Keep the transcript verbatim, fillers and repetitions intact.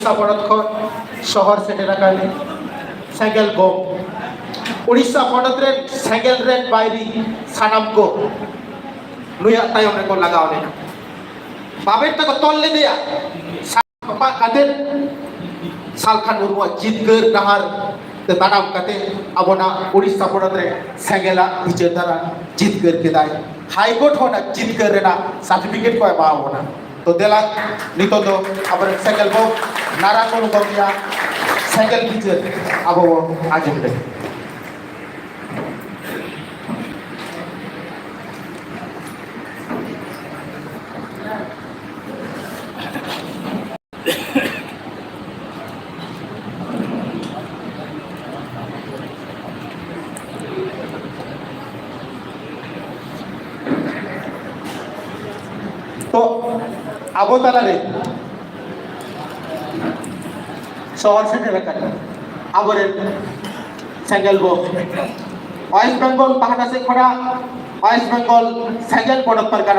ᱩᱲᱤᱥᱥᱟ ᱯᱚᱱᱚᱛ ᱠᱷᱚᱱ ᱥᱚᱦᱚᱨ ᱥᱮᱴᱮᱨ ᱟᱠᱟᱱ ᱥᱮᱸᱜᱮᱞ ᱵᱚᱢ, ᱩᱲᱤᱥᱥᱟ ᱯᱚᱱᱚᱛ ᱨᱮᱱ ᱥᱮᱸᱜᱮᱞ ᱨᱮᱱ ᱵᱟᱹᱭᱨᱤ ᱥᱟᱱᱟᱢ ᱠᱚ ᱱᱩᱭᱟᱜ ᱛᱟᱭᱚᱢ ᱨᱮᱠᱚ ᱞᱟᱜᱟᱣ ᱞᱮᱱᱟ᱾ ᱵᱟᱵᱮᱨ ᱛᱮᱠᱚ ᱛᱚᱞ ᱞᱮᱫᱮᱭᱟ᱾ ᱥᱟᱯᱟᱜ ᱠᱟᱛᱮ ᱥᱟᱞᱠᱷᱟᱱ ᱢᱩᱨᱢᱩᱣᱟᱜ ᱡᱤᱛᱠᱟᱹᱨ ᱰᱟᱦᱟᱨ ᱛᱮ ᱛᱟᱲᱟᱢ ᱠᱟᱛᱮ ᱟᱵᱚᱱᱟᱜ ᱩᱲᱤᱥᱥᱟ ᱯᱚᱱᱚᱛ ᱨᱮ ᱥᱮᱸᱜᱮᱞᱟᱜ ᱵᱤᱪᱟᱹᱨ ᱫᱷᱟᱨᱟ ᱡᱤᱛᱠᱟᱹᱨ ᱠᱮᱫᱟᱭ᱾ ᱦᱟᱭ ᱠᱳᱨᱴ ᱦᱚᱸ ᱚᱱᱟ ᱡᱤᱛᱠᱟᱹᱨ ᱨᱮᱱᱟᱜ ᱥᱟᱨᱴᱤᱯᱷᱤᱠᱮᱴ ᱠᱚ ᱮᱢᱟ ᱵᱚᱱᱟ᱾ ᱛᱚ ᱫᱮᱞᱟ, ᱱᱤᱛᱚᱜ ᱫᱚ ᱟᱵᱚᱨᱮᱱ ᱥᱮᱸᱜᱮᱞ ᱵᱚᱢ ᱱᱟᱨᱟᱭᱚᱱ ᱜᱚᱢᱠᱮᱭᱟᱜ ᱥᱮᱸᱜᱮᱞ ᱵᱤᱪᱟᱹᱨ ᱟᱵᱚ ᱵᱚᱱ ᱟᱸᱡᱚᱢ ᱞᱮᱜᱮ᱾ ᱛᱚ ᱟᱵᱚ ᱛᱟᱞᱟᱨᱮ ᱥᱚᱦᱚᱨ ᱥᱮᱴᱮᱨ ᱟᱠᱟᱱ ᱟᱵᱚᱨᱮᱱ ᱥᱮᱸᱜᱮᱞ ᱵᱚᱢ, ᱳᱭᱮᱥᱴ ᱵᱮᱝᱜᱚᱞ ᱯᱟᱦᱴᱟ ᱥᱮᱫ ᱠᱷᱚᱱᱟᱜ ᱳᱭᱮᱥᱴ ᱵᱮᱝᱜᱚᱞ ᱥᱮᱸᱜᱮᱞ ᱯᱚᱱᱚᱛ ᱯᱟᱨᱜᱟᱱᱟ